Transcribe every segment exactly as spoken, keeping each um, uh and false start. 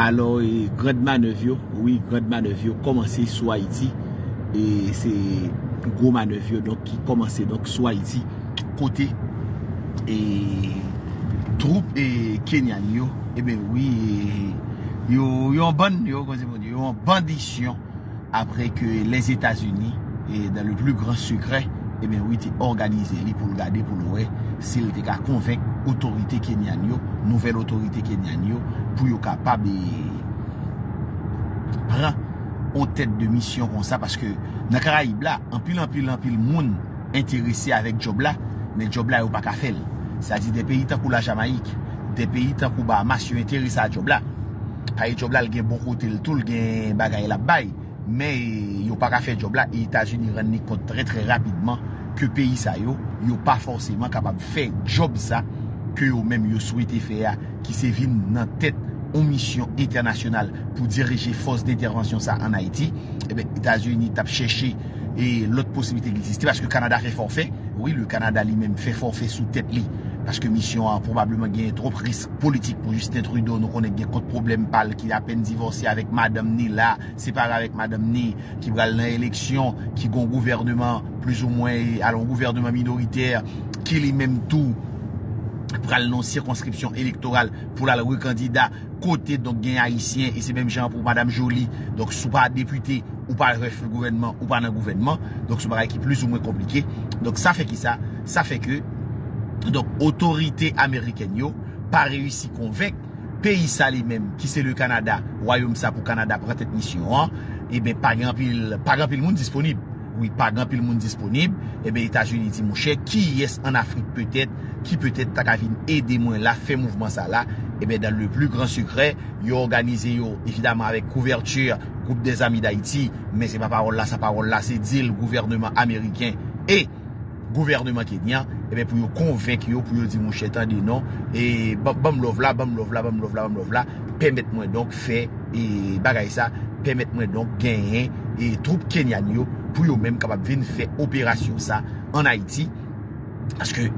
Alò, e, grand manèv yo, wi, grand manèv yo kòmanse sou Ayiti. E se gwo manèv yo, donk, ki kòmanse, donk, sou Ayiti, kote, e, twoup, e, kenyan yo, eben, wi, e, yo, yo yon bann, yo, kòman di, yo yon bandisyon, après que les États-Unis, e, dans le plus grand secret, eben, wi, te òganize li pou l gade, pou l wè si l te ka konvenk otorite kenyan yo, nouvèl otorite kenyan yo, pou yo kapab, e, pran yon tèt de misyon konsa, paske nan Karayib la, anpil, anpil, anpil moun enterese avèk djòb la, men djòb la, yo pa ka fè l. Sa di, de peyi tankou la Jamayik, de peyi tankou Bahamas, yo enterese a djòb la. Paske djòb la, l gen bon kote l tou, l gen bagay l ap bay, men, e, yo pa ka fè djòb la, e Etazini rann li kont trè, trè rapidman ke peyi sa yo, yo pa fòseman kapab fè djòb sa ke yo menm yo swete fè a, ki se vin nan tèt yon misyon entènasyonal pou dirije fòs dentèvansyon sa ann Ayiti. Eben, Etazini t ap chèche, e, lòt posiblite ki egziste, paske Kanada fè fòfè. Wi, le Kanada li menm fè fòfè sou tèt li, paske misyon an pwobableman gen twòp risk politik pou Justin Trudeau. Nou konnen gen kont pwoblèm pa l, ki apèn divòse avèk madanm ni la, separe avèk madanm ni, ki pral nan eleksyon, ki gon gouvènman plizoumwen, alò, yon gouvènman minoritè, ki li menm tou pral nan sirkonskripsyon elektoral pou l al rekandida, kote, donk, gen Ayisyen, e se menm jan pou Madanm Joly. Donk, si w pa depite, ou pa chèf gouvènman, ou pa nan gouvènman. Donk, se yon bagay ki plizoumwen konplike. Donk, sa fè ki sa? Sa fè ke, donk, otorite amerikèn yo pa reyisi konvenk peyi sa li menm, ki se le Kanada, wayòm sa pou Kanada pran tèt misyon an, eben, pa gen anpil, pa gen anpil moun disponib. Wi, pa gen anpil moun disponib. Eben, Etazini di, monchè, kiyès ann Afrik petèt, ki petèt ta ka vin ede mwen la, fè mouvman sa la? Eben, dans le plus grand secret, yo òganize yo, evidaman, avèk kouvèti Groupe des Amis d'Haïti, men se pa pawòl la, sa pawòl la, se dil gouvènman ameriken e gouvènman kenyan, eben, pou yo konvenk yo, pou yo di, monchè, tande non, e ban, ban m love la, ban m love la, ban m love la, ban m love la, pèmèt mwen donk fè, e, bagay sa, pèmèt mwen donk genyen, e, twoup kenyan yo, pou yo menm kapab vin fè operasyon sa ann Ayiti. Paske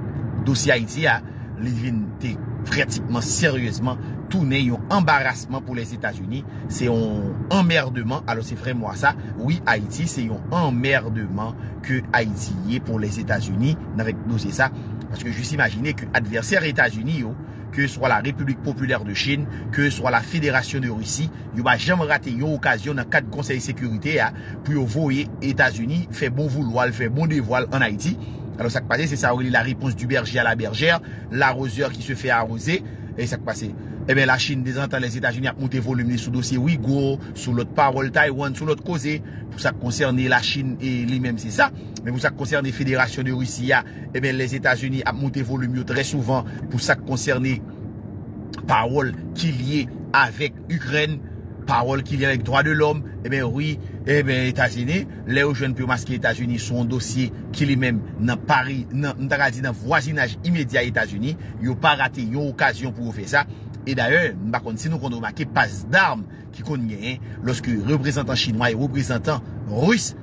dosye Ayiti a, li vin te pratikman, seryezman, tounen yon anbarasman pou Lèzetazini. Se yon anmèdman. Alò, se vrè mo a sa. Wi, Ayiti, se yon anmèdman ke Ayiti ye pou Lèzetazini nan, avèk dosye sa. Paske jis imajine ke advèsè Etazini yo, ke swa la République Populaire de Chine, ke swa la Fédération de Russie, yo pa janm rate yon okazyon nan kad Konsèy Sekirite a pou yo voye Etazini fè bon voulwa l, fè bon devwa l ann Ayiti. Alò, sa k pase, se sa yo rele la réponse du berger à la bergère, l'arroseur qui se fait arroser. E sa k pase? Eben, Lachin, dezantan, Lèzetazini ap moute volim li sou dosye Ouigour, sou lòt pawòl Taiwan, sou lòt koze. Pou sa k konsène Lachin e li menm, se sa. Men pou sa k konsène Fédération de Russie a, eben, Lèzetazini ap moute volim yo trè souvan pou sa k konsène pawòl ki lye avèk Ikrèn, pawòl ki lye avèk dwa de lòm, eben wi, eben Etazini, lè yo jwenn pou yo maske Etazini sou yon dosye ki li menm nan pari, nan, m ta ka di nan vwazinaj imedya Etazini, yo pa rate yon okazyon pou yo fè sa. E dayè, m pa konn si nou konn remake pas dam ki konn genyen lòske reprezantan chinwa e reprezantan ris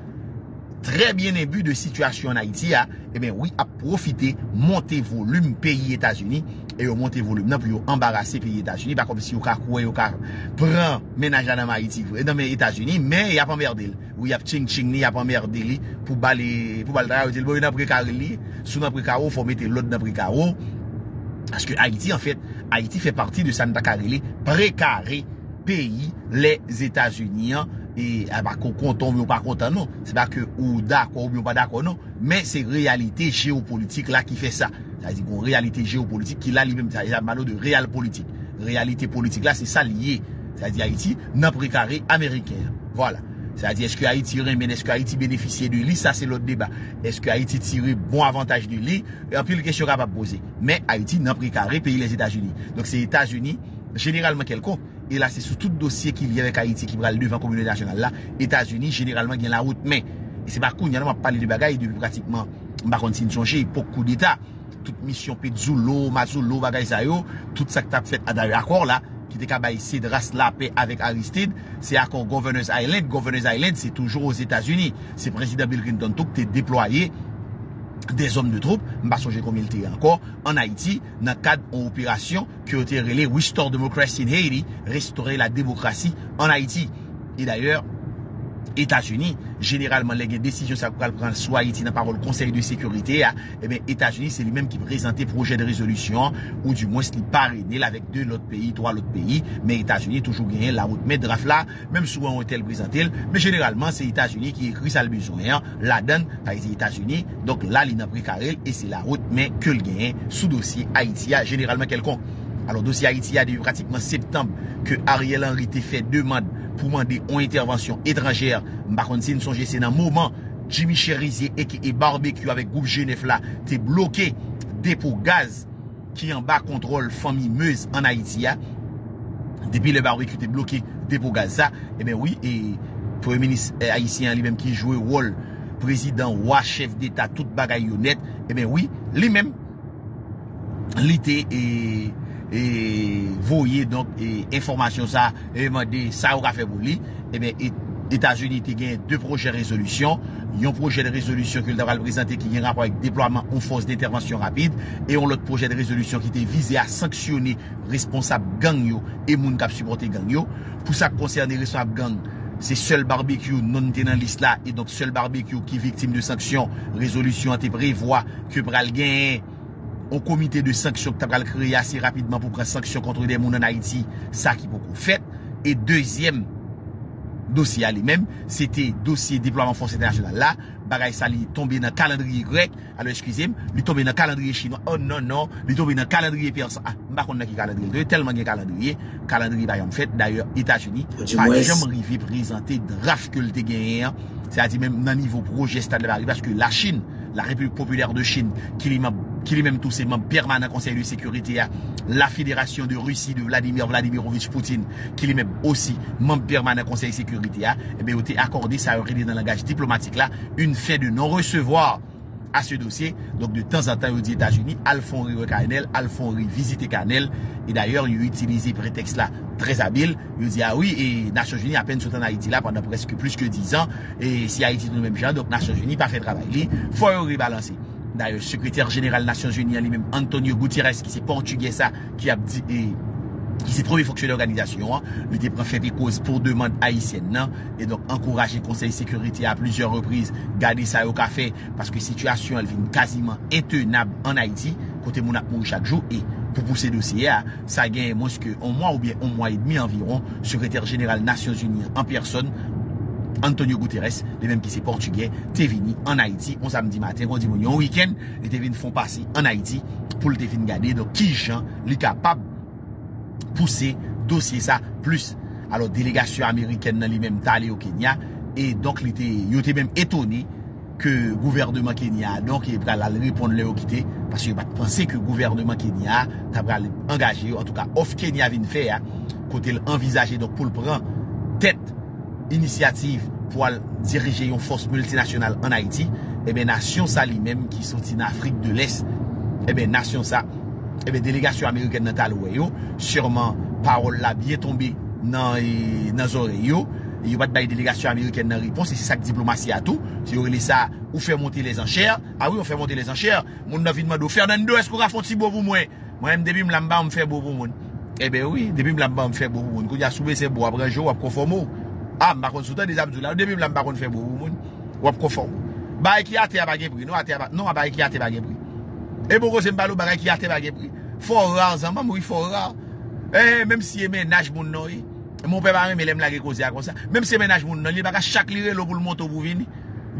trè byen enbi de sitiyasyon ann Ayiti a, eben wi, ap pwofite monte volim peyi Etazini, e yo monte volim nan pou yo anbarase peyi Etazini, pa kòmsi yo ka kwè yo ka pran mennaj la nan men Ayiti, nan men Etazini, men y ap anmède l. Wi, y ap tching tching li, y ap anmède li pou ba li, pou ba l travay, yo di l, bon, yo nan prekare li, si w nan prekare w, fò w mete lòd nan prekare w. Paske Ayiti, anfèt, Ayiti fè pati de sa n ta ka rele prekare peyi Lèzetazini an, e a pa ke w kontan oubyen w pa kontan, non. Se pa ke ou dakò oubyen w pa dakò, non. Men se reyalite jewopolitik la ki fè sa. Sa vle di, gon reyalite jewopolitik ki la li menm, sa, sa pale de real politik. Reyalite politik la, se sa l ye. Sa vle di, Ayiti nan prekare ameriken an. Vwala. Sa vle di, èske Ayiti renmen, èske Ayiti benefisye de li, sa se lòt deba. Èske Ayiti tire bon avantaj de li? Anpil kesyon kapab poze. Men Ayiti nan prekare peyi Lèzetazini. Donk se Etazini, jeneralman kèlkonk, e la se sou tout dosye ki lye avèk Ayiti ki pral devan kominote entènasyonal la, Etazini jeneralman gen lawout men. E se pa kounye a non, m ap pale de bagay depi pratikman, m pa konn si n sonje, epòk koudeta, tout misyon Pizzolo, Mazzolo, bagay sa yo, tout sa k t ap fèt, a, dayè akò la, ki te ka bay Cédras lapè avèk Aristide, se akò Governor's Island. Governor's Island, se toujou Ozetazini. Se prezidan Bill Clinton tou ki te deplwaye dè zòm de twoup, m pa sonje konbyen l te ye ankò, ann Ayiti, nan kad yon operasyon ke yo te rele Restore Democracy in Haiti, restore la demokrasi ann Ayiti. E dayè, Etazini, jeneralman, lè gen desizyon sa pral pran sou Ayiti nan pawòl Konsèy de Sekirite a, ebyen, Etazini, se li menm ki prezante pwojè de rezolisyon an, ou dimwens li parene l avèk de lòt peyi, twa lòt peyi, men Etazini toujou genyen lawotmen draf la, menm si w wè yon entèl prezante l, men jeneralman, se Etazini ki ekri sa l bezwen an, ladan l, pa egzanp, Etazini, donk la, li nan prekare l, e se lawotmen ke l genyen sou dosye Ayiti a, jeneralman kèlkonk. Alò, dosye Ayiti a, depi pratikman septanm, ke Ariel Henry te fè demann pou mande yon entèvansyon etranjè, m pa konn si n sonje se nan moman Jimmy Chérizier aka Barbecue avèk gwoup G nèf la te bloke depo gaz ki anba kontwòl fanmi Meuse ann Ayiti a. Depi lè Barbecue te bloke depo gaz sa, ebyen wi, e premye minis, eh, ayisyen an li menm ki jwe wòl prezidan, wa, chèf deta, tout bagay yo nèt, ebyen wi, li menm, li te, e, e, voye, donk, e, enfòmasyon sa, e mande sa yo ka fè pou li. Ebyen, E-, Etazini te gen de pwojè rezolisyon. Yon pwojè de rezolisyon ke l ta pral prezante ki gen rapò avèk deplwaman yon fòs dentèvansyon rapid e yon lòt pwojè de rezolisyon ki te vize a sanksyone responsab gang yo e moun k ap sipòte gang yo. Pou sa k konsène responsab gang, se sèl Barbecue non te nan lis la, e donk sèl Barbecue ki viktim de sanksyon. Rezolisyon an te prevwa ke pral genyen yon komite de sanksyon ki ta pral kreye ase rapidman pou pran sanksyon kont de moun ann Ayiti, sa ki poko fèt. E dezyèm dosye a li menm, se te dosye deplwaman fòs entènasyonal la. Bagay sa li tonbe nan kalandriye grèk. Alò, eskize m, li tonbe nan kalandriye chinwa. Oh non, non, li tonbe nan kalandriye pèsan. Ah, m pa konn nan ki kalandriye l tonbe, tèlman gen kalandriye. Kalandriye pa janm fèt. Dayè, Etazini pa janm rive prezante draf ke l te genyen an. Sètadi menm nan nivo pwojè stad la pa rive, paske Lachin, la République Populaire de Chine, ki li menm, ki li menm tou se manm pèmanan Konsèy de Sekirite a, la Fédération de Russie de Vladimir Vladimirovich Poutine, ki li menm osi manm pèmanan Konsèy Sekirite a, ebyen, yo te akòde sa yo rele nan langaj diplomatik la, une fin de non-recevoir à ce dossier. Donk, de tanzantan, yo di Etazini, al fè yon rewè Kanèl, al fè yon revizite Kanèl. E dayè, yo itilize pretèks la trè abil. Yo di, a wi, e Nasyonzini apèn sot ann Ayiti la pandan prèske plis ke dizan. E si Ayiti tou menm jan, donk Nasyonzini pa fè travay li. Fò yo rebalanse. Dayè, sekretè jeneral Nasyonzini an li menm, Antonio Guterres, ki se pòtigè sa, ki ap di, e, ki se premye fonksyonè òganizasyon an, li te pran fè e koz pou demann ayisyèn nan, e donk ankouraje Konsèy Sekirite a plizyè repriz, gade sa yo ka fè, paske sitiyasyon an vin kaziman entenab ann Ayiti, kote moun ap mouri chak jou, e pou pouse dosye a, sa gen mwens ke yon mwa oubyen yon mwa edmi anviwon, sekretè jeneral Nasyonzini an pèsòn, Antonio Guterres, li menm ki se pòtigè, te vini ann Ayiti yon samdi maten, kon di moun, yon wikenn, li te vin fè yon pase ann Ayiti pou l te vin gade, donk, kijan li kapab pouse dosye sa plis. Alò, delegasyon amerikèn nan li menm t ale o Kenya, e donk li te, yo te menm etone ke gouvèneman Kenya a, donk, e pral al reponn lè yo kite, paske yo pa t panse ke gouvèneman Kenya a ta pral angaje yo. Antouka, òf Kenya vin fè a, kote l anvizaje, donk, pou l pran tèt inisyativ pou al dirije yon fòs miltinasyonal ann Ayiti, ebyen, nasyon sa li menm ki soti nan Afrik de Lès, ebyen, nasyon sa, ebyen, delegasyon amerikèn nan t al wè yo, sèlman pawòl la byen tonbe nan, e, nan zòrèy yo, e yo pa t bay delegasyon amerikèn nan repons, e se sa k diplomasi a tou, se yo rele sa, ou fè monte lèzanchè, a wi, ou fè monte lèzanchè, moun nan vin mande w, Fernando, èske w ka fè yon ti bo pou mwen? Mwen menm, depi m la, m pa janm fè bo pou moun. Enben wi, depi m la, m pa janm fè bo pou moun. Kounye a, si w bezwen bo, w ap ranje w, w ap konfòme w. A, m pa konn si w tande sa m di w la. Depi m la, m pa konn fè bo pou moun. W ap konfòme w. Bagay ki atè a pa gen pri, non, atè a pa, non, bagay ki atè pa gen pri. E bon koze m pale w, bagay ki atè pa gen pri. Fò ra, zanmi m, wi, fò ra. E, menm si e mennaj moun nan, wi. Monpè pa renmen lè m lage koze a konsa. Menm si e mennaj moun nan, li pa ka chak li rele w pou l monte w pou w vini.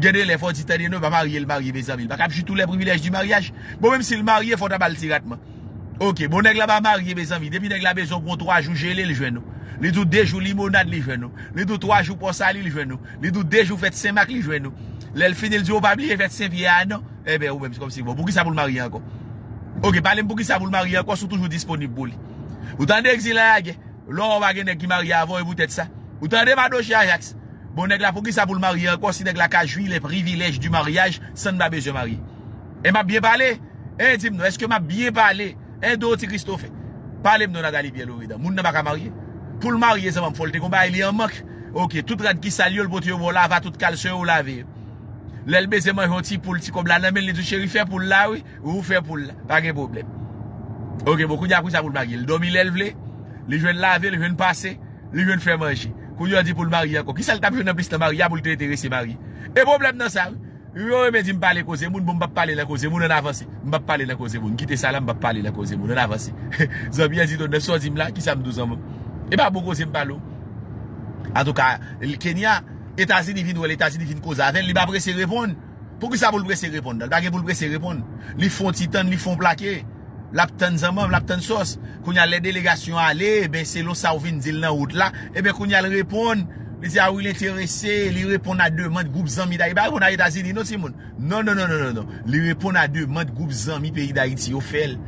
Gen de lè, fò w di, tande non, pa marye l marye, mezanmi. Li pa ka ap jwi tou lè privilèj di maryaj. Bon, menm si l marye, fò w ta ba l ti ratman. Oke, bon, nèg la pa marye, mezanmi. Depi nèg la bezwen w pou yon twa jou jele, li jwenn ou. Li di w de jou limonad, li jwenn ou. Li di w twa jou pòsali, li jwenn ou. Li di w de jou fèt Senmak, li jwenn ou. Lè l fini, l di w, pa bliye fèt Senpyè a, non. Enben, ou menm, se kòmsi, bon, poukisa pou l marye ankò? Oke, pale m poukisa pou l marye ankò si w toujou disponib pou li. Ou tande, egzil a lagè. Lò w pa gen nèg ki marye avè w, e poutèt sa. Ou tande, Madoche Ajax? Bon, nèg la, poukisa pou l marye ankò si nèg la ka jwi les privilèges du mariage san n pa bezwen marye? E m ap byen pale? E di m non, èske m ap byen pale? E do ti Christophe. Pale m non, Nathalie Pierre Loridan. Moun nan pa ka marye? Pou l marye, zanmi m, fò l te gon bagay li an mank. Oke, tout rad ki sal yo, l pote yo ba w lave, tout kalson yo, w lave yo. Lè l bezwen manje yon ti poul, ti kòb la nan men l, li di w, "Cheri, fè poul la, wi. Ou fè poul la. Pa gen pwoblèm." Oke, bon, kounye a, pou sa pou l marye? L dòmi lè l vle, li jwenn lave, li jwenn pase, li jwenn fè manje. Kounye a, di pou l marye ankò. Kisa l t ap jwenn anplis nan marye a pou l te enterese marye? E pwoblèm nan sa, wi. Yo renmen di m pale koze moun, bon, m p ap pale nan koze moun, ann avanse. M p ap pale nan koze moun. Kite sa la, m p ap pale nan koze moun, ann avanse. Zanmi an di, "Donald, sa w di m la, kisa m di w, zanmi m?" E pa bon koze m pale w. Antouka, Kenya, Etazini vin wè l, Etazini vin koze avè l, li pa prese reponn. Poukisa pou l prese reponn? Li pa gen pou l prese reponn. Li fè yon ti tann, li fè yon plake. L ap tann zanmanm, l ap tann sòs. Kounye a, lè delegasyon ale, ben, selon sa w vin di l nan wout la, e ben, kounye a, l reponn. Li di, "A wi, l enterese." Li reponn a demann gwoup zanmi Dayiti. Li pa reponn a Etazini, non, timoun. Non, non, non, non, non, non. Li reponn a demann gwoup zanmi peyi Dayiti yo fè l.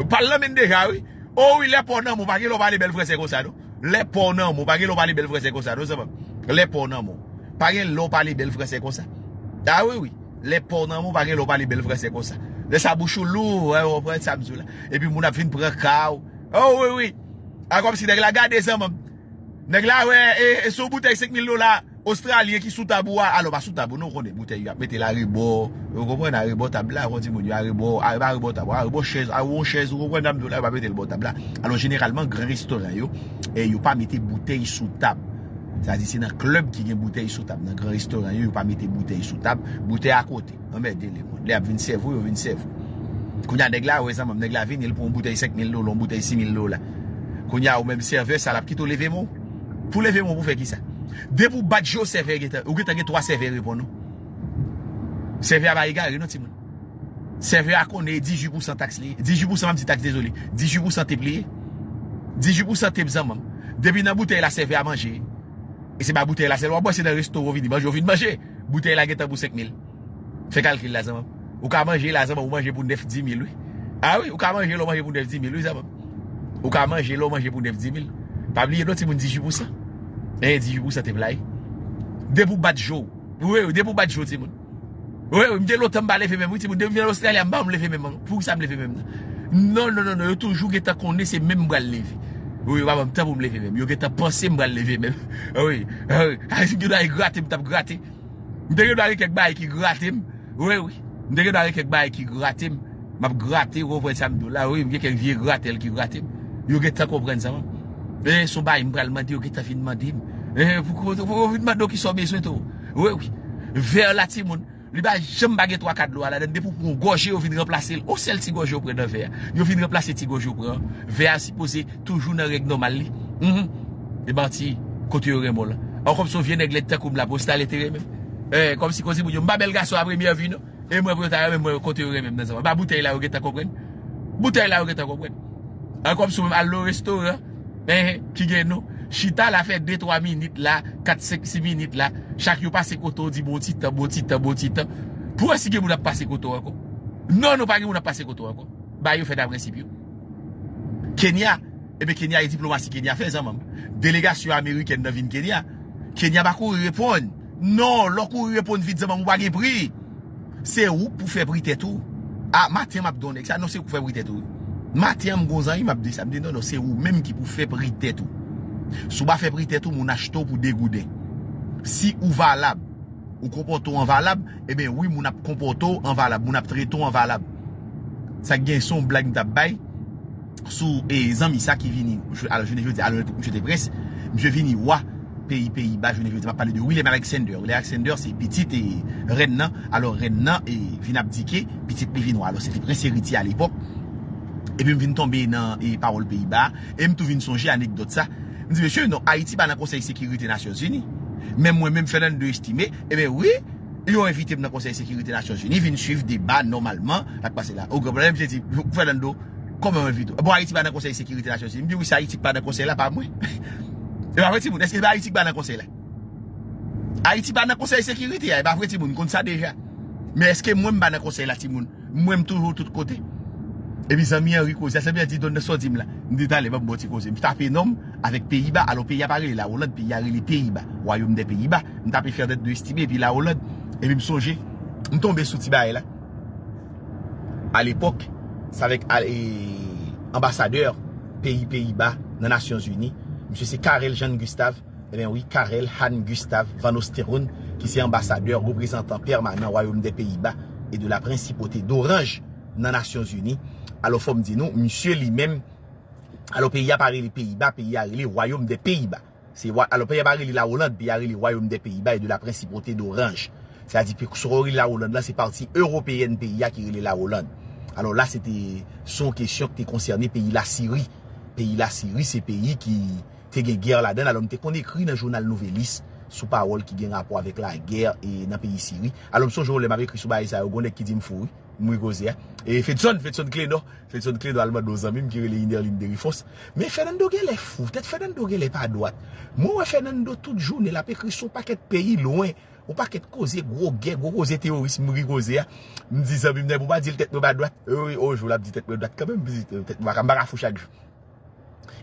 Pal nan men deja, wi. O wi, lè pa w nan men w, pa gen lè w pale bèl fransè konsa, non. Lè pa w nan men w, pa gen lè w pale bèl fransè konsa, non, zanmanm. Lè pa w nan men w. Pa gen lè w pale bèl fransè konsa. A wi, wi. Lè pa w nan men w, pa gen lè w pale bèl fransè konsa. Lè sa bouch ou lou, wè, w konprann sa m di w la. Epi moun ap vin pran ka w. O wi, wi. A kòmsi nèg la gade zanmanm. Nèg la wè, e, e sou boutèy senk mil dola ostralyen ki sou tab ou a. Alò, pa sou tab ou, non, ou konnen boutèy yo ap mete l arebò. Ou konprann, arebò tab la, ou konn timoun yo arebò, a, pa arebò tab, arebò chèz, a, yon chèz, ou konprann, dam do la, yo pa mete l bò tab la. Alò, jeneralman, gran restoran yo, e, yo pa mete boutèy sou tab. Sa di, se nan klèb ki gen boutèy sou tab. Nan gran restoran yo, yo pa mete boutèy sou tab. Boutèy akote. Anmède lemonn. Lè y ap vin sèvi w, yo vin sèvi w. Kounye a, nèg la, wè zanmanm, nèg la vini, l pran yon boutèy senk mil dola, yon boutèy sis mil dola. Kounye a, ou menm sèvè sa, l ap kite w leve men w. Pou leve men w, pou fè kisa? Depi w bat je w, sèvè gentan, ou gentan gen twa sèvè reponn ou. Sèvè a pa egare, non, timoun. Sèvè a konnen e dizuit pousan taks li ye. Dizuit pousan, m ap di taks, dezole. Dizuit pousan tip li ye. Dizuit pousan tip, zanmanm. Depi nan boutèy la, sèvè a manje. E se pa boutèy la sèl w ap bwè, se nan resto w vini manje, w vin manje. Boutèy la gentan pou senk mil. Fè kalkil la, zanmanm. Ou ka manje la, zanmanm, ou manje pou nèf, dis mil, wi. A wi, ou ka manje la, ou manje pou nèf, dis mil, wi, zanmanm. Ou ka manje la, ou manje pou nèf, dis mil. Pa bliye non, timoun, dizuit pousan. E, dizuit pousan te blayi. Depi w bat je w. Wi, wi, depi w bat je w, timoun. Wi, wi, m gen lontan m pa leve men m, wi, timoun. Depi m vin Ostrali a, m pa janm leve men m, non. Poukisa m leve men m nan? Non, non, non, non, yo toujou gentan konnen se men m m pral leve. Wi, yo pa ban m tan pou m leve men m. Yo gentan panse m pral leve men m. Wi, wi. A, si m te dwe grate, m t ap grate. M te gen dwa gen kèk bagay ki grate m. Wi, wi. M te gen dwa gen kèk bagay ki grate m. M ap grate, ou konprann sa m di w la. Wi, m gen kèk vye gratèl ki grate m. Yo gentan konprann sa, wi. E, se yon bagay m pral mande, yo gentan vin mande m. E, pou, pou, pou yo vin mande w kisa w bezwen tou. Wi, wi. Vè la, timoun. Li pa janm pa gen twa ka dlo a ladan l. Depi w pran yon gòje, yo vin ranplase l. Yon sèl ti gòje yo pran nan vè a. Yo vin ranplase ti gòje yo pran an. Vè a sipoze toujou nan règ nòmal li. Mhm. E manti, kote yo renmen w la. An kòmsi yon vye nèg lèd tankou m la pou Ostrali te renmen m. Eh, kòmsi, kòmsi moun yo, m pa bèl gason a premyè vi, non. E mwen pou yo ta renmen mwen, kote yo renmen m nan zanmanm. Pa boutèy la yo gentan konprann. Boutèy la yo gentan konprann. An kòmsi w menm al nan restoran, eh, ki gen non. Chita la fè de, twa minit la, kat, senk, sis minit la. Chak yo pase kote w di bon ti tan, bon ti tan, bon ti tan. Pou wè si gen moun ap pase kote w ankò. Non, non, pa gen moun ap pase kote w ankò. Bagay yo fèt a prensip yo. Kenya, ebyen Kenya e diplomasi Kenya fè zanmanm. Delegasyon amerikèn nan vin Kenya. Kenya pa kouri reponn. Non, lè w kouri reponn vit zanmanm ou pa gen pri. Se ou k pou fè pri tèt ou. A, maten an m ap di yon nèg sa, non, se ou k pou fè pri tèt ou. Maten an m gon zanmi m ap di sa, m di non, non, se ou menm ki pou fè pri tèt ou. Si w pa fè pri tèt ou, moun achte w pou de gouden. Si ou valab, ou konpòte w an valab, ebyen wi, moun ap konpòte w an valab, moun ap trete w an valab. Sa k gen se yon blag m t ap bay sou, e, zanmi sa ki vini, alò, jounen jodi, alò, misye te prens, misye vini wa peyi Peyiba, jounen jodi, m ap pale de Willem Alexander. Willem Alexander, se pitit, e, rèn nan, alò, rèn nan, e, vin abdike, pitit li vin wa, alò, se te prens eritye alepòk. Epi m vin tonbe nan, e, pawòl Peyiba, e m tou vin sonje anekdòt sa. M di, mesye, non, Ayiti pa nan Konsèy Sekirite Nasyonzini. Men mwen menm, Fernando Estimé, ebyen wi, yo envite m nan Konsèy Sekirite Nasyonzini, vin swiv deba nòmalman, l ap pase la. O gran pòblèm, misye di, Fernando, kòman yo envite w? Bon, Ayiti pa nan Konsèy Sekirite Nasyonzini. M di, wi, se Ayiti k pa nan konsèy la, pa mwen. E pa vre, timoun, èske se pa Ayiti k pa nan konsèy la? Ayiti pa nan Konsèy Sekirite a, e pa vre, timoun, m konn sa deja. Men èske mwen m pa nan konsèy la, timoun? Mwen, m toujou tout kote. Epi zanmi an ri koze. Zanmi an di, "Donn nan sa w di m la." M di, "Talè, ban m ba w ti koze." M tape non m avèk Peyiba. Alò, peyi a pa rele Lawoland, peyi a rele Peyiba. Wayòm dè Peyiba. M tape Fernando Estimé epi Lawoland. Epi m sonje, m tonbe sou ti bagay la. Alepòk, se avèk, e, anbasadè peyi Peyiba nan Nasyonzini. Misye se Karel Jan Gustav. Ebyen wi, Karel Han Gustav Van Oosterhoorn, ki se anbasadè, reprezantan pèmanan Wayòm dè Peyiba e de la Prensipte d'Orange nan Nasyonzini. Alò, fò m di nou, misye li menm, alò, peyi a pa rele Peyiba, peyi a rele Wayòm dè Peyiba. Se wa, alò, peyi a pa rele Lawoland, peyi a rele Wayòm dè Peyiba e de la Prensipte d'Orange. Sètadi, se ou rele Lawoland la, se pati ewopeyèn peyi a ki rele Lawoland. Alò, la, se te, se yon kesyon ki te konsène peyi Lasiri. Peyi Lasiri, se peyi ki te gen gè ladan l. Alò, m te konn ekri nan jounal Nouvelliste sou pawòl ki gen rapò avèk lagè e nan peyi Siri. Alò, m sonje yon lè m ap ekri sou bagay sa yo, gon nèg ki di m fou, wi. M ri koze a. E Fedson, Fedson Clénor, Fedson Clénor al mande yon zanmi m ki rele Inerline Derifons. Men Fernando genlè fou, tèt Fernando genlè pa dwat. Mwen wè Fernando tout jounen l ap ekri sou yon pakèt peyi lwen, yon pakèt koze gwo gè, gwo koze teworis, m ri koze a. M di zanmi m nan, pou pa di l tèt mwen pa dwat. Wi, wi, yon jou l ap di tèt mwen dwat kanmenm, m di tèt mwen pa ka, m pa ka fou chak jou.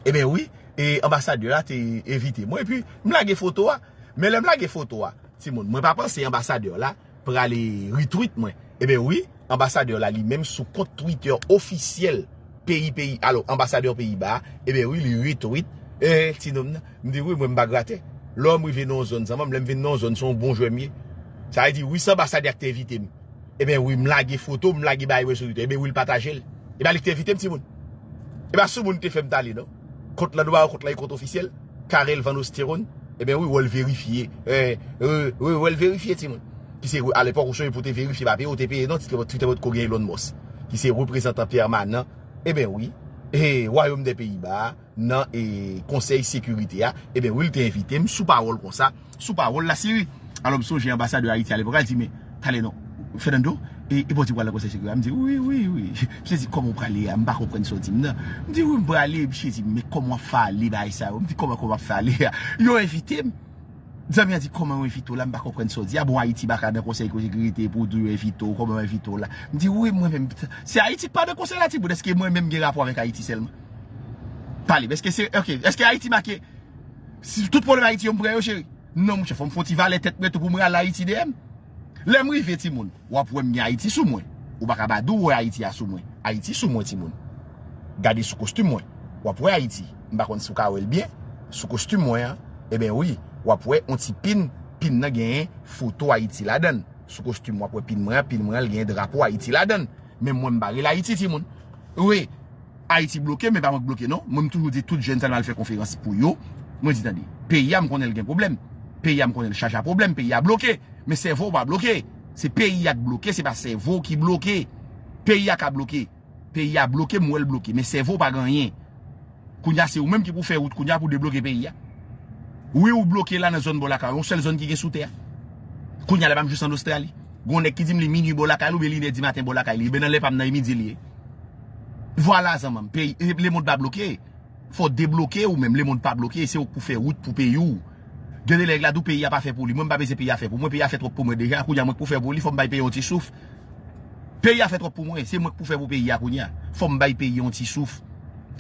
Ebyen wi, e anbasadè a te envite mwen, epi m lage foto a. Men lè m lage foto a, timoun, mwen pa panse anbasadè la prale retweet mwen. Ebyen wi, anbasadè la li menm sou kont Twitter ofisyèl peyi, peyi, alò, anbasadè Peyiba a, ebyen wi, li retweet, eh, ti nonm nan. M di wi, mwen m pa gratè. Lè m rive nan yon zòn, zanmi m, lè m vin nan yon zòn, se yon bon jwè m ye. Sa vle di, wi, se anbasadè a ki te envite m. Ebyen wi, m lage foto, m lage bagay mwen sou Twitter. Ebyen wi, l pataje l. E pa li ki te envite m, timoun. E pa sou moun ki te fè m t ale, non. Kont lan, nou pa wè kont lan, e kont ofisyèl. Carel Van Osteron. Ebyen wi, w al verifye. Eh, eh, wi, w al verifye, timoun. Ki se, alepòk, ou sonje pou te verifye papye, ou te peye, non, Twitter, Twitter potko gen Elon Musk. Ki se reprezantan pèmanan. Ebyen wi. E, Wayòm dè Peyiba a, nan, e, Konsèy Sekirite a, ebyen wi, l te envite m sou pawòl konsa, sou pawòl Lasiri. Alò, m sonje anbasadè Ayiti alepòk la, l di, men, tale non, Fernando, e, e bon, ti pral nan Konsèy Sekirite a? M di, wi, wi, wi. Misye di, kòman w prale a? M pa konprann sa w di m nan. M di, wi, m prale. Misye di, men kòman w ap fè ale bagay sa yo? M di, kòman, kòman w ap fè ale a? Yo envite m. Zanmi an di, kòman yo envite w la? M pa konprann sa w di a. Bon, Ayiti pa ka nan Konsèy Sekirite pou w di yo envite w, kòman yo envite w la? M di, wi, mwen menm, se Ayiti k pa nan konsèy la, timoun. Èske mwen menm gen rapò avèk Ayiti sèlman? Pale, èske se, ok, èske Ayiti make? Si tout pwoblèm Ayiti yo, m pran yo, cheri. Non, monchè, fò m fè yon ti valè tèt mwen tou pou mwen al Ayiti deyè m. Lè m rive, timoun, w ap wè m gen Ayiti sou mwen. Ou pa ka pa di w wè Ayiti a sou mwen. Ayiti sou mwen, timoun. Gade sou kostim mwen. W ap wè Ayiti. M pa konn si w ka wè l byen. Sou kostim mwen an, ebyen wi, w ap wè yon ti pin. Pin nan genyen foto Ayiti ladan l. Sou kostim, w ap wè pin mwen an, pin mwen an, l genyen drapo Ayiti ladan l. Men mwen, m pa rele Ayiti, timoun. Wi, Ayiti bloke, men pa mwen k bloke, non. Mwen, m toujou di tout jèn sa n al fè konferans pou yo. Mwen di, tande, peyi a, m konnen l gen pwoblèm. Peyi a, m konnen l chaje a pwoblèm. Peyi a bloke. Men sèvo w pa bloke. Se peyi a k bloke, se pa sèvo w ki bloke. Peyi a ka bloke. Peyi a bloke, m wè l bloke. Men sèvo w pa gen anyen. Kounye a, se ou menm ki pou fè wout kounye a pou debloke peyi a. Wi, ou bloke la nan zòn bò lakay ou, yon sèl zòn ki gen sou tè a. Kounye a, la pa m jis an Ostrali. Gon nèg ki di m li minui bò lakay li, oubyen li inè di maten bò lakay li. Ebyen, nan lè pa m nan, e midi li ye. Vwala, zanmi m, peyi, e, lemonn pa bloke. Fò w debloke ou menm, lemonn pa bloke, se ou k pou fè wout pou peyi w. Gen de nèg la di w peyi a pa fè pou li. Mwen, m pa bezwen peyi a fè pou mwen, peyi a fè twòp pou mwen deja. Kounye a, mwen k pou fè pou li, fò m bay peyi a yon ti souf. Peyi a fè twòp pou mwen, se mwen k pou fè pou peyi a kounye a. Fò m bay peyi a yon ti souf.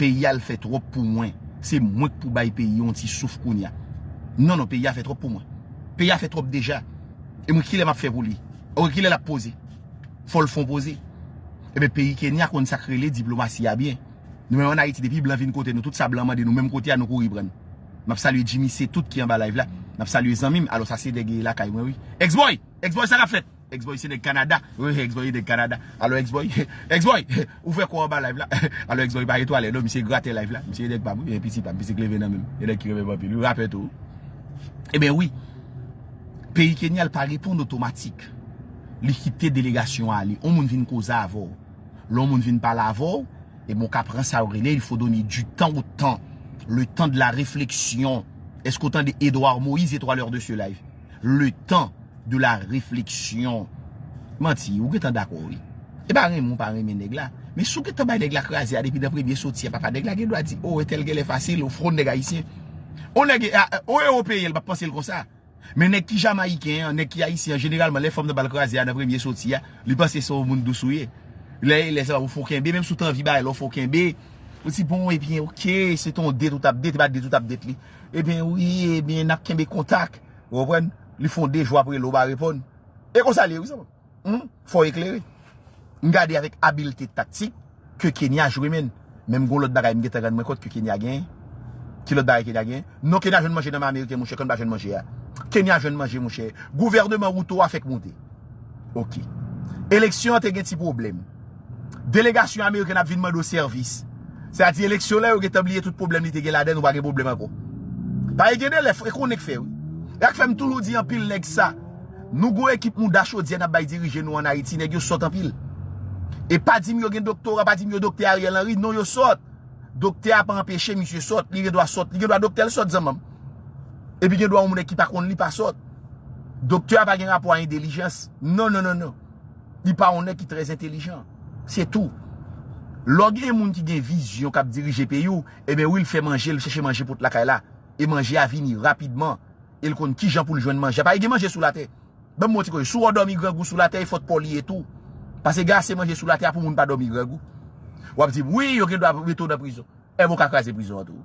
Peyi a, l fè twòp pou mwen. Se mwen k pou bay peyi a yon ti souf kounye a. Non, non, peyi a fè twòp pou mwen. Peyi a fè twòp deja. E mwen, kilè m ap fè pou li? Oke, kilè l ap poze? Fò l fè yon poze. Ebyen, peyi Kenya konn sa k rele diplomasi a byen. Nou menm ann Ayiti, depi blan vin kote nou, tout sa blan mande nou, menm kote a, nou kouri pran. M ap salye Jimmy Setout ki anba live la. M ap salye zanmi m. Alò, sa se nèg lakay mwen, wi. X-Boy! X-Boy, sa k ap fèt? X-Boy se nèg Kanada. Wi, X-Boy se nèg Kanada. Alò, X-Boy, X-Boy, ou fè kò anba live la. Alò, X-Boy pa etwale, non, misye gratè live la. Misye nèg pa m, wi, piti pa m, piti k leve nan men m. E nèg ki renmen m anpil, wi, rapè tou. Ebyen, wi. Peyi Kenya, l pa reponn otomatik. Li kite delegasyon an ale. On moun vin koze avè w. Lè yon moun vin pale avè w, e bon, ka pran sa yo rele, il faut donner du temps au temps. Le temps de la réflexion. Èske w tande Edouard Moïse, étoileur de ce live? Le temps de la réflexion. Manti, ou gentan dakò, wi. E pa renmen ou pa renmen nèg la. Men si w gentan bay nèg la kraze a depi nan premye soti a, papa, nèg la gen dwa di, o, entèl genlè fasil, ou fwon nèg ayisyen. O nèg, a, a, o ewopeyen, l p ap panse l konsa. Men nèg ki jamayiken an, nèg ki ayisyen an, jeneralman, lè fanm nan ba l kraze a nan premye soti a, li panse se yon moun dous ou ye. Lè, lè sa, ou fè w kenbe, menm si w t anvi ba l, ou fè w kenbe. Ou di, bon, ebyen, oke, se te yon date ou t ap date, e pa date ou t ap date li. Ebyen, wi, ebyen, n ap kenbe kontak. Ou konprann? Li fè yon de jou apre l, ou pa reponn. E konsa l ye, wi, zanmi. Hmm? Fò w eklere. M gade avèk abilte taktik ke Kenya jwe, menn. Men m gon lòt bagay m gentan rann mwen kont ke Kenya genyen. Ki lòt bagay Kenya genyen? Non, Kenya jwenn manje nan men Ameriken, monchè, ke n pa jwenn manje a. Kenya jwenn manje, monchè. Gouvènman Ruto a fèk moute. Ok. Eleksyon an te gen ti pwoblèm. Delegasyon amerikèn ap vin mande w sèvis. Sètadi eleksyon la, yo gentan bliye tout pwoblèm li te gen ladan, nou pa gen pwoblèm ankò. Paske gen de lè, e konnen k fè, wi. E ak fè m toujou di anpil nèg sa. Nou gon ekip mouda chodyè n ap bay dirije nou ann Ayiti, nèg yo sòt anpil. E pa di m yo gen doktora, pa di m yo doktè Ariel Henry, non, yo sòt. Doktè a pa anpeche misye sòt, li gen dwa sòt, li gen dwa doktè l sòt zanmanm. Epi gen dwa yon moun ki pa konn li pa sòt. Doktè a pa gen rapò a entèlijans. Non, non, non, non. Li pa yon nèg ki trè entèlijan. Se tou. Lè w gen moun ki gen vizyon k ap dirije peyi w, ebyen wi, l fè manje, l chèche manje pou tout lakay la. E manje a vini rapidman. E l konn kijan pou l jwenn manje. Pa gen manje sou latè. Ban m yon ti koze. Si w dòmi grangou sou latè, e fòt pa w li ye tou. Paske gen ase manje sou latè a pou moun pa dòmi grangou. W ap di m, wi, yo gen dwa mete w nan prizon. Ebyen, w ka kraze prizon an tou.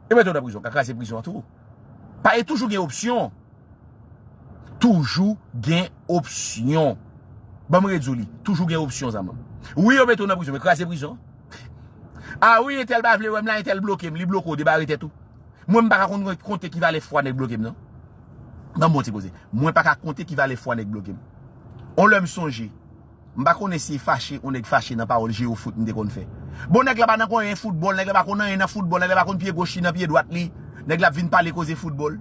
E mete w nan prizon, w ka kraze prizon an tou. Pa e toujou gen opsyon. Toujou gen opsyon. Ban m redi w li. Toujou gen opsyon, zanmanm. Wi, yo mete w nan prizon, men kraze prizon. A wi, entèl pa vle wè m la, entèl bloke m, li bloke w, debare tèt ou. Mwen, m pa ka konn konte ki valè fwa nèg bloke m, non. Ban m yon ti koze. Mwen pa ka konte ki valè fwa nèg bloke m. On lè m sonje. M pa konnen si fache, on nèg fache nan pawòl je o foot m te konn fè. Bon, nèg la pa nan konyen foutbòl, nèg la pa konn anyen nan foutbòl, nèg la pa konn pye goch li nan pye dwat li. Nèg la ap vin pale koze foutbòl.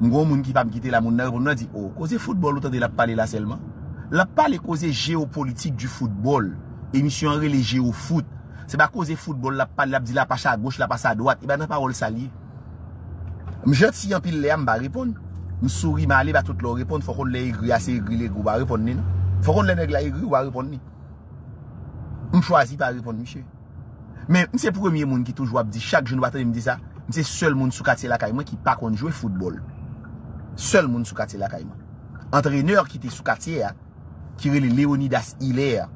M gon moun ki pa m kite la, moun nan reponn mwen di, o, koze foutbòl ou tande l ap pale la sèlman? L ap pale koze jeopolitik di foutbòl. Emisyon an rele Jeo Foot. Se pa koze foutbòl l ap pale, l ap di lapas agoch, lapas adwat. E pa nan pawòl sa l ye. M janti anpil lè a, m pa reponn. M souri, m ale, pa tout lè w reponn. Fò konn lè egri a, se egri l egri, ou pa reponn li, non. Fò konn lè nèg la egri, ou pa reponn li. M chwazi pa reponn misye. Men, m se premye moun ki toujou ap di, chak jou nou pa tande m di sa, m se sèl moun sou katye lakay mwen ki pa konn jwe foutbòl. Sèl moun sou katye lakay mwen. Antrenè ki te sou katye a, ki rele Leonidas Hilaire.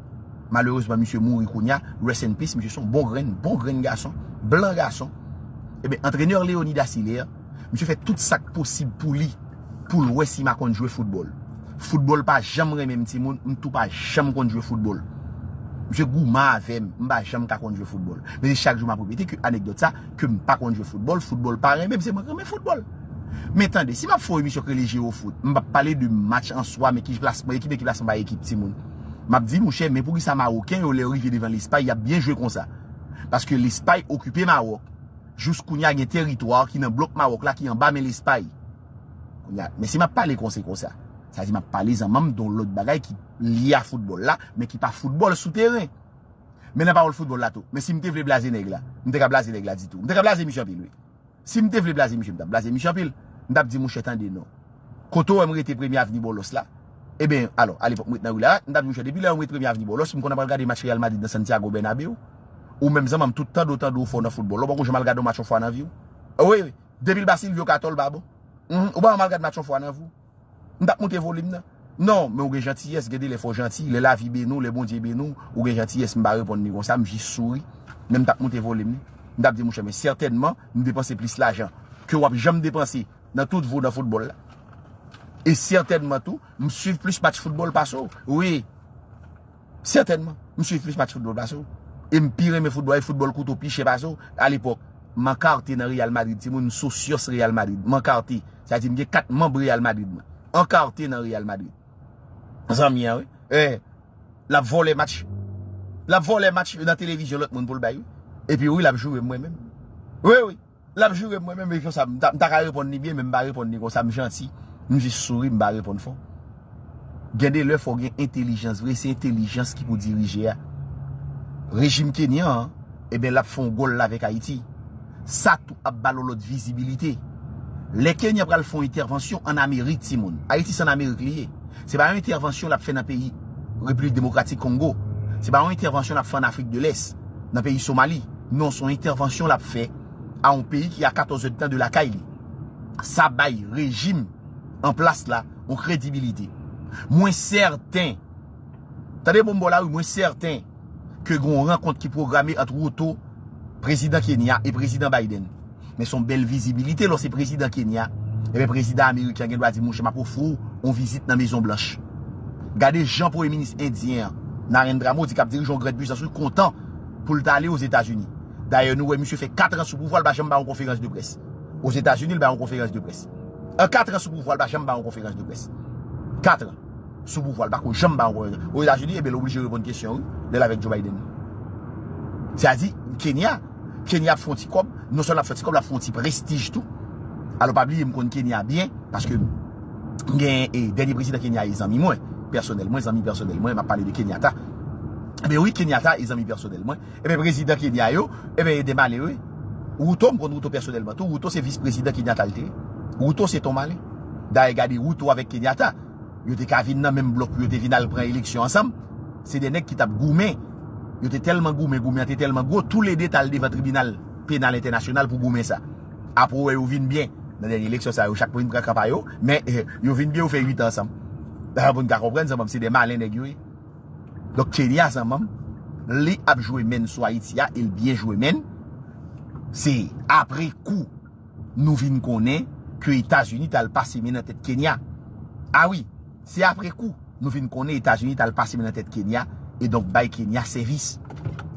Malerezman, misye mouri kounye a. Rest in peace, misye se yon bon grenn, bon grenn gason, blan gason. Ebyen, antrenè Leonidas Hilaire, misye fè tout sa k posib pou li, pou l wè si m a konn jwe foutbòl. Foutbòl pa janm renmen m, timoun, m tou pa janm konn jwe foutbòl. Misye goumen avè m, m pa janm ka konn jwe foutbòl. Men se chak jou m ap repete ke anekdòt sa, ke m pa konn jwe foutbòl, foutbòl pa renmen m, se mwen k renmen foutbòl. Men tande, si m ap fè yon emisyon k rele Jeo Foot, m p ap pale de match an swa, men ki plasman ekip, men ki plasman pa ekip, timoun. M ap di, monchè, men poukisa Mawoken yo, lè yo rive devan Lespay, y ap byen jwe konsa? Paske Lespay okipe Mawòk. Jous kounye a, gen teritwa ki nan blòk Mawòk la, ki anba men Lespay. Kounye a, men si m ap pale konse konsa, sa di m ap pale zanmanm de yon lòt bagay ki lye a foutbòl la, men ki pa foutbòl sou teren. Men nan pawòl foutbòl la tou. Men si m te vle blaze nèg la, m te ka blaze nèg la ditou. M te ka blaze misye anpil, wi. Si m te vle blaze misye, m t ap blaze misye anpil. M t ap di, monchè, tande non. Kote w wè m rete Premye Avni Bòlòs la? Ebyen, alò, alepòk, m ret nan ri Larat, m t ap di, monchè, depi lè w ret Premye Avni Bòlòs, m konn al pral gade match Real Madrid nan Santiago Bernabéu. Ou menm zanmanm, tout tande w, tande w fò nan foutbòl. Ou poko janm al gade yon match yon fwa nan vi w? Wi, wi. Depi l pa Silvio Catol, pa bon. Mhm, ou pa janm al gade match yon fwa nan vi w? M t ap moute volim nan. Non, men ou gen jantiyès, gen de lè fò w janti, lè lavi beni w, lè Bondye beni w, ou gen jantiyès, m pa reponn li konsa, m jis souri. Men m t ap moute volim li. M t ap di, monchè, men sètènman, m depanse plis lajan ke w ap janm depanse nan tout vi w nan foutbòl la. E sètènman tou, m swiv plis match foutbòl pase w. Wi. Sètènman, m swiv plis match foutbòl pase w. E m pi renmen foutbòl, e foutbòl koute w pi chè pase w. Alepòk, m ankarte nan Real Madrid, timoun, m sosyòs Real Madrid. M ankarte. Sa di m gen kat manb Real Madrid mwen. Ankarte nan Real Madrid. Zanmi an, wi. Eh, l ap vòlè match. L ap vòlè match nan televizyon lòt moun pou l bay, wi. Epi wi, l ap joure m mwen menm. Wi, wi. L ap joure m mwen menm, e konsa, m ta, m ta ka reponn li byen, men m pa reponn li konsa, m janti. M jis souri, m pa reponn fò. Gen de lè fò w gen entèlijans vre, se entèlijans ki pou dirije a. Rejim kenyan an, ebyen, l ap fè yon gòl la avèk Ayiti. Sa tou ap ba l yon lòt vizibilite. Lè Kenya pral fè yon entèvansyon ann Amerik, timoun. Ayiti se ann Amerik li ye. Se pa yon entèvansyon l ap fè nan peyi Repiblik Demokratik Kongo. Se pa yon entèvansyon l ap fè ann Afrik de Lès, nan peyi Somali. Non, se yon entèvansyon l ap fè a yon peyi ki a katòz èdtan de lakay li. Sa bay rejim an plas la yon kredibilite. Mwen sèten, tande bon m ba w la wi, mwen sèten ke gen yon rankont ki pwograme ant Ruto, prezidan Kenya, e prezidan Biden. Men se yon bèl vizibilite lè w se prezidan Kenya. Ebyen, prezidan ameriken an gen dwa di, monchè, m ap ofri w yon vizit nan Mezon Blanch. Gade jan premye minis endyen an, Narendra Modi, k ap dirije yon grann pwisans, wi, kontan pou l t ale Ozetazini. Dayè, nou wè misye fè kat an sou pouvwa, l pa janm bay yon konferans de près. Ozetazini, l bay yon konferans de près. An kat an sou pouvwa, l pa janm ba yon konferans de près. Kat an sou pouvwa, l pa ko janm ba yon konferans. Ozetazini, ebyen, l oblije reponn kesyon, wi, lè l avèk Joe Biden. Sètadi, Kenya, Kenya ap fè yon ti kòb, non sèlman l ap fè yon ti kòb, l ap fè yon ti prestij tou. Alò, pa bliye, m konn Kenya byen, paske m gen, e, dènye prezidan Kenya e zanmi mwen, pèsonèl mwen, zanmi pèsonèl mwen, m ap pale de Kenyatta. Ebyen wi, Kenyatta e zanmi pèsonèl mwen. Ebyen, prezidan Kenya yo, ebyen, e de malere. Ruto, m konn Ruto pèsonèlman tou. Ruto se vis prezidan Kenyatta l te ye. Ruto se ton malen. Dayè, gade Ruto avèk Kenyatta. Yo te ka vin nan menm blòk pou yo te vin al pran eleksyon ansanm. Se de nèg ki t ap goumen. Yo te tèlman goumen, goumen an te tèlman gwo, toulede t al devan tribinal penal entènasyonal pou goumen sa. Apre w wè yo vin byen. Nan dènye eleksyon sa, yo chak pran kaka pa yo, men, eh, yo vin byen, yo fè uit an ansanm. Pou n ka konprann, zanmi m, se de malen nèg yo ye. Donk, Kenya, zanmi m, li ap jwe menn sou Ayiti a, e l byen jwe menn. Se apre kou nou vin konnen ke Etazini t al pase men nan tèt Kenya. A wi, se apre kou nou vin konnen Etazini t al pase men nan tèt Kenya, e donk bay Kenya sèvis.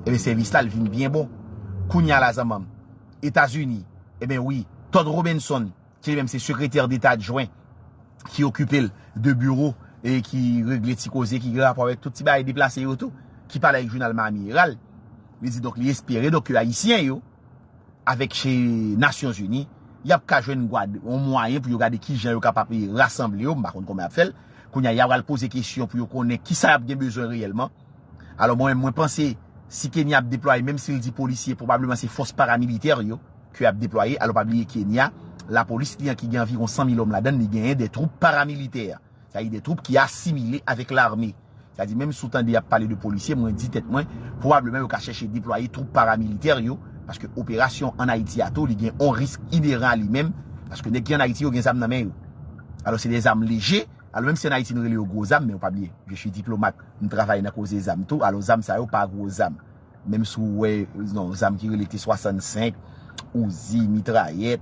Ebyen, sèvis la, l vin byen bon. Kounye a la, zanmi m, Etazini, ebyen wi, Todd Robinson, ki li menm se sekretè deta adjwen, ki okipe l de biwo e ki regle ti koze ki gen rapò avèk tout ti bagay deplase yo tou, ki pale avèk jounal Miami Herald. Li di donk li espere donk ke Ayisyen yo, avèk che Nasyonzini, y ap ka jwenn gad, yon mwayen pou yo gade kijan yo kapab rasanble yo, m pa konn kòman y ap fè l. Kounye a, y a pral poze kesyon pou yo konnen kisa y ap gen bezwen reyèlman. Alò, mwen menm, mwen panse, si Kenya ap deplwaye, menm si l di polisye, pwobableman se fòs paramilitè yo ke y ap deplwaye. Alò, pa bliye Kenya, lapolis li an ki gen anviwon san mil òm ladan l, li genyen de twoup paramilitè. Sa vle di de twoup ki asimile avèk lame. Sa vle di, menm si w tande y ap pale de polisye, mwen di tèt mwen, pwobableman yo ka chèche deplwaye twoup paramilitè yo, paske operasyon ann Ayiti a tou, li gen yon risk ineran a li menm, paske nèg ki ann Ayiti yo gen zam nan men yo. Alò, se de zam leje, alò, menm si ann Ayiti nou rele yo gwo zam, men w pa bliye, je suis diplomate, m travay nan koze zam tou, alò, zam sa yo pa gwo zam. Menm si w wè, non, zam ki rele T swasannsenk, Uzi, mitrayèt,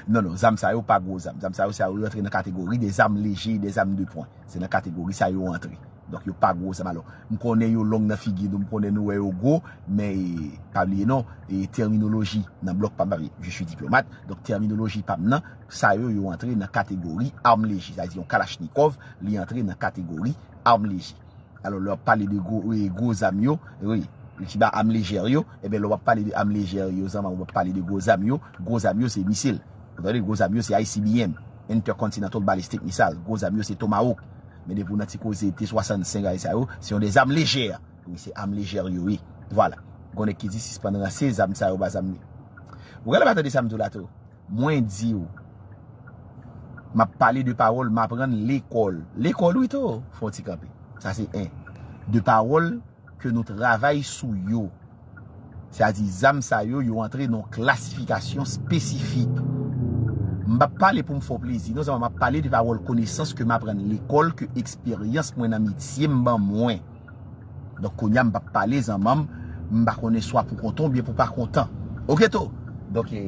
non, non, zam sa yo pa gwo zam. Zam sa yo, sa yo rantre nan kategori de zam leje, de zam de pwen. Se nan kategori sa yo antre. Donk, yo pa gwo zam. Alò, m konnen yo long nan figi nou, m konnen nou wè yo gwo, men, e, pa bliye non, e, tèminoloji nan blòk pa m, pa bliye, je suis diplomate, donk tèminoloji pa m nan, sa yo, yo antre nan kategori arm leje. Sa vle di yon kalachnikòv, li antre nan kategori arm leje. Alò, lè w ap pale de gwo, e, gwo zam yo, wi, ki ba arm lejè yo, ebyen, lè w ap pale de arm lejè yo, zanmi, w ap pale de gwo zam yo, gwo zam yo se misil. Ou tande, gwo zam yo se I C B M, Intercontinental Ballistic Missile, gwo zam yo se Tomahawk. Men depi w nan ti koze T swasannsenk a sa yo, se yon de zam lejè. Wi, se arm lejè yo ye. Vwala. Gon nèg ki di sispann ranse, zam sa yo pa zam li. Ou genlè pa tande sa m di w la tou. Mwen di w, m ap pale de pawòl m aprann lekòl. Lekòl, wi, tou, fè yon ti kanpe. Sa se en. De pawòl ke nou travay sou yo. Sètadi, zam sa yo, yo antre nan yon klasifikasyon espesifik. M p ap pale pou m fè w plezi, non, sèlman m ap pale de pawòl konesans ke m aprann lekòl, ke eksperyans mwen nan metye m ban mwen. Donk, kounye a, m p ap pale, zanmi m, m pa konnen swa pou kontan oubyen pou pa kontan. Oke, tou? Donk, e,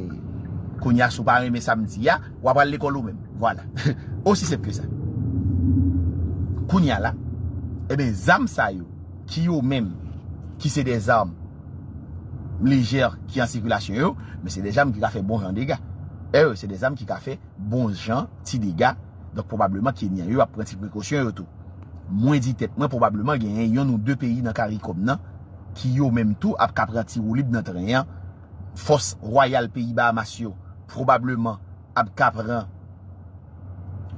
kounye a, si w pa renmen sa m di a, w ap al lekòl ou menm. Vwala. Osi senp ke sa. Kounye a la, ebyen, zam sa yo, ki yo menm, ki se de zam lejè ki an sikilasyon yo, men se de zam ki ka fè bon jan dega. E, se de zam ki ka fè bon jan ti dega. Donk, pwobableman, Kenyan yo ap pran ti prekosyon yo tou. Mwen di tèt mwen, pwobableman, genyen yonn ou de peyi nan Karikòm nan, ki yo menm tou ap ka pran ti woulib nan tren an. Fòs wayal peyi Bahamas yo, pwobableman, ap ka pran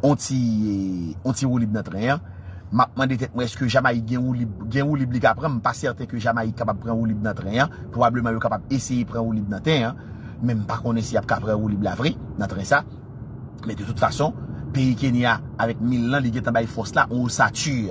on ti, on ti woulib nan tren an. M ap mande tèt mwen, èske Jamayik gen woulib, gen woulib li ka pran? M pa sèten ke Jamayik kapab pran woulib nan tren an. Pwobableman, yo kapab eseye pran woulib nan tren an. Men m pa konnen si y ap ka pran woulib la vre nan tren sa. Men de tout fason, peyi Kenya avèk mil lan, li gentan bay fòs la on osati.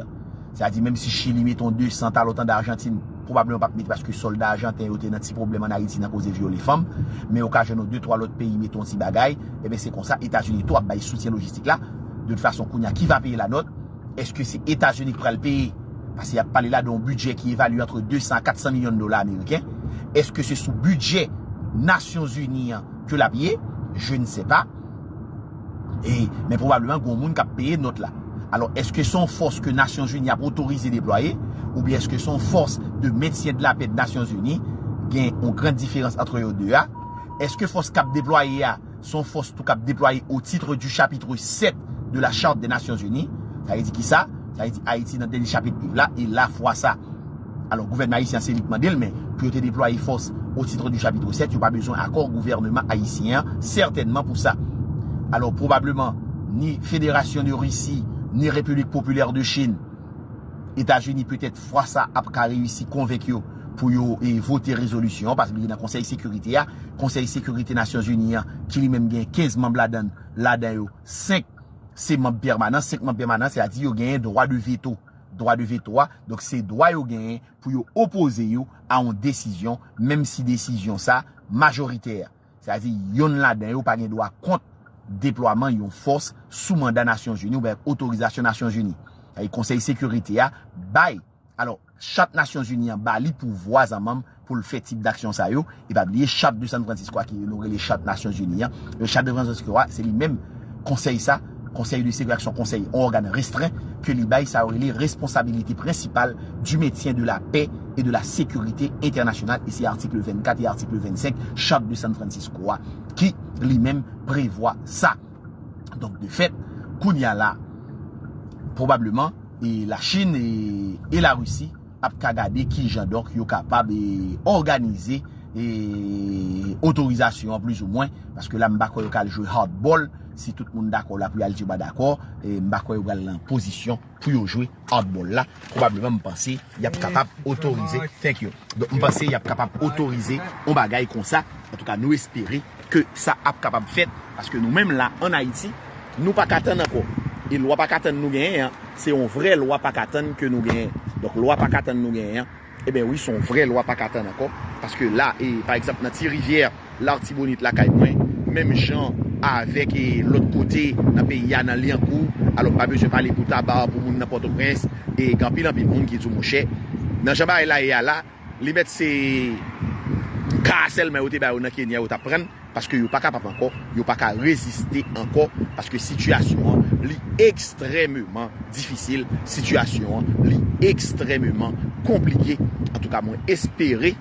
Sètadi, menm si Chili mete on de san, talè w tande Ajantin pwobableman p ap mete, paske sòlda ajanten yo te nan ti pwoblèm ann Ayiti nan koze vyole fanm, men yo ka jwenn on de twa lòt peyi mete on ti bagay, ebyen, se konsa Etazini tou ap bay soutyen lojistik la. De tout fason, kounye a, ki va peye la nòt? Èske se Etazini ki pral peye? Paske y ap pale la de yon bidjè ki evalye antre de san a kat san milyon dola ameriken. Èske se sou bidjè Nasyonzini an ke l ap ye? Je ne sais pas. E, men pwobableman, gen yon moun k ap peye nòt la. Alò, èske se yon fòs ke Nasyonzini ap otorize deplwaye? Oubyen èske se yon fòs de mentyen de la pè de Nasyonzini? Gen yon gran diferans antre yo de a. Èske fòs k ap deplwaye a, Se yon fòs tou k ap deplwaye o titre du chapitre sept de la Charte des Nations Unies. Sa vle di ki sa? Sa vle di Ayiti nan dènye chapit liv la, e la fwa sa. Alò, gouvènman ayisyen an se li k mande l, men pou yo te deplwaye fòs o titre du chapitre sept, yo pa bezwen akò gouvènman ayisyen an, sètènman pou sa. Alò, pwobableman, ni Fédération de Russie, ni République Populaire de Chine, Etazini petèt fwa sa ap ka reyisi konvenk yo pou yo e, vote rezolisyon an, paske li nan Konsèy Sekirite a, Konsèy Sekirite Nasyonzini an, ki li menm gen kenz manm ladan, ladan yo, senk se manm pèmanan, senk manm pèmanan, sètadi yo genyen dwa de veto. Dwa de veto a, donk se dwa yo genyen pou yo opoze yo a yon desizyon, menm si desizyon sa majoritè. Sètadi, yonn ladan yo pa gen dwa kont deplwaman yon fòs sou manda Nasyonzini oubyen otorizasyon Nasyonzini. Sètadi, Konsèy Sekirite a bay, alò, Chat Nasyonzini an ba li pouvwa zanmanm pou l fè tip daksyon sa yo. E pa bliye Chat de San Francisco a ki nou rele Chat Nasyonzini an. Le Chat de San Francisco a, se li menm konsèy sa, Conseil de sécurité, se yon konsèy, yon ògàn restren ke li bay sa yo rele responsabilité principale du maintien de la paix et de la sécurité internationale, e se atik vennkat e atik vennsenk Chat de San Francisco a ki li menm prevwa sa. Donk, de fèt, kounye a la, pwobableman, e Lachin e, e Larisi ap ka gade kijan, donk, yo kapab e, òganize e, otorizasyon an plizoumwen, paske la m pa kwè yo ka al jwe hardball, si tout moun dakò la pou y al di yo pa dakò, e m pa kwè yo pral nan pozisyon pou yo jwe hardball la. Pwobableman, m panse y ap kapab otorize. Thank you. Donk, m panse y ap kapab otorize yon bagay konsa. Antouka, nou espere ke sa ap kapab fèt, paske nou menm la, ann Ayiti, nou pa ka tann ankò. E lwa pa ka tann nou genyen an, se yon vrè lwa pa ka tann ke nou genyen. Donk, lwa pa ka tann nou genyen an, ebyen wi, se yon vrè lwa pa ka tann ankò. Paske la, e, pa egzanp, nan Ti Rivyè, Latibonit lakay mwen, menm jan avèk, e, lòt kote nan peyi a, nan Lyankou, alò m pa bezwen pale pou Taba, pou moun nan Pòtoprens, e gen anpil, anpil moun ki di w, monchè, nan jan bagay la ye a la, li mèt se ka sèlman yo te ba yo nan Kenya yo t ap pran, paske yo pa kapab ankò, yo pa ka reziste ankò, paske sitiyasyon an, li ekstrèmeman difisil, sitiyasyon an, li ekstrèmeman konplike. Antouka, mwen espere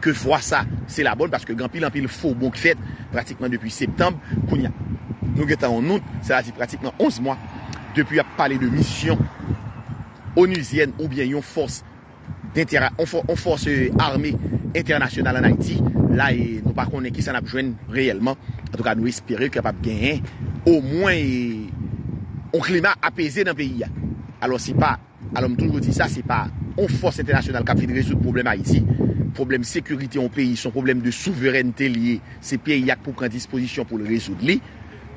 ke fwa sa, se la bòn, paske gen anpil, anpil fo bon k fèt pratikman depi septanm. Kounye a, nou gentan an out, sètadi pratikman onz mwa depi y ap pale de misyon onuzyèn oubyen yon fòs dentèra-, yon fò-, yon fòs, e, ame entènasyonal ann Ayiti. La, e, nou pa konnen kisa n ap jwenn reyèlman. Antouka, nou espere ke kapab genyen omwen, e, yon klima apeze nan peyi a. Alò, se pa Alò, m toujou di sa, se pa yon fòs entènasyonal k ap vin rezoud pwoblèm Ayiti. Pwoblèm sekirite yon peyi, se yon pwoblèm de souverènte li ye. Se peyi a k pou pran dispozisyon pou l rezoud li.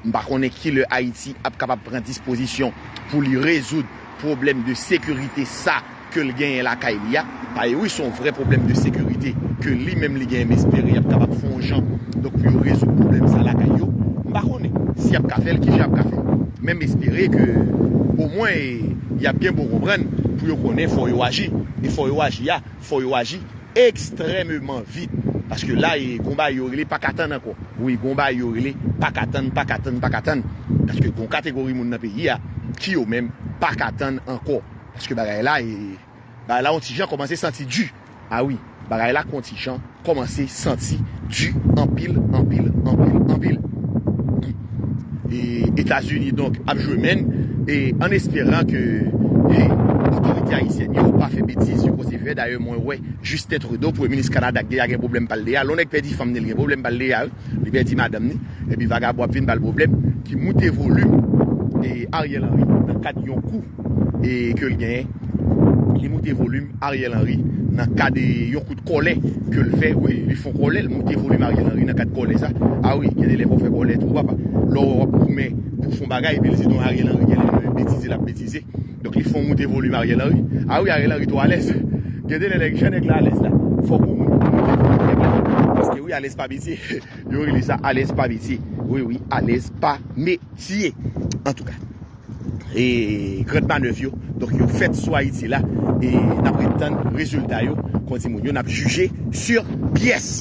M pa konnen kilè Ayiti ap kapab pran dispozisyon pou li rezoud pwoblèm de sekirite sa ke l genyen lakay li a. Paske wi, se yon vrè pwoblèm de sekirite ke li menm li genyen, m espere y ap kapab fè yon jan, donk, pou yo rezoud pwoblèm sa lakay yo. M pa konnen si y ap ka fè l, kijan y ap ka fè l. Men m espere ke omwen, e, y ap gen bon konprann pou yo konnen fò yo aji. E fò yo aji a, fò yo aji ekstrèmeman vit. Paske la, e, gon bagay yo rele pa ka tann ankò. Wi, gon bagay yo rele pa ka tann, pa ka tann, pa ka tann. Paske gon kategori moun nan peyi a ki yo menm pa ka tann ankò. Paske bagay la, e, bagay la yon ti jan kòmanse santi di. A wi, bagay la kontijan kòmanse santi di anpil, anpil, anpil, anpil. E Etazini, donk, ap jwe menn, e an esperan ke, e, otorite ayisyèn yo pa fè betiz yo konsi fè. Dayè, mwen wè Justin Trudeau, premye minis Kanada, k deja gen pwoblèm pa l deja. Lè yon nèg pèdi fanm ni, l gen pwoblèm pa l deja, wi. Li pèdi madanm ni, epi vagabon ap vin ba l pwoblèm, ki moute volim, e, Ariel Henry nan kad yon kou, e, ke l genyen. Li moute volim Ariel Henry nan kad, e, yon kout kòlè ke l fè. Wi, li fè yon kòlè, l moute volim Ariel Henry nan kad kòlè sa. A wi, gen de lè fò w fè kòlè tou, papa. Lè w ap goumen pou fè yon bagay, epi l di non Ariel Henry, gen lè l betize, l ap betize. Donk, li fè yon moute volim Ariel Henry. A wi, Ariel Henry twò alèz. Gen de lè, lè jan nèg la alèz la, fòk ou moute volim nèg la. Paske wi, alèz pa piti. Yo rele sa alèz pa metye. Wi, wi, alèz pa metye. Antouka, e, grand manèv yo, donk, yo fèt sou Ayiti la, e n ap ret tann rezilta yo. Kon di moun yo, n ap jije sur pyès.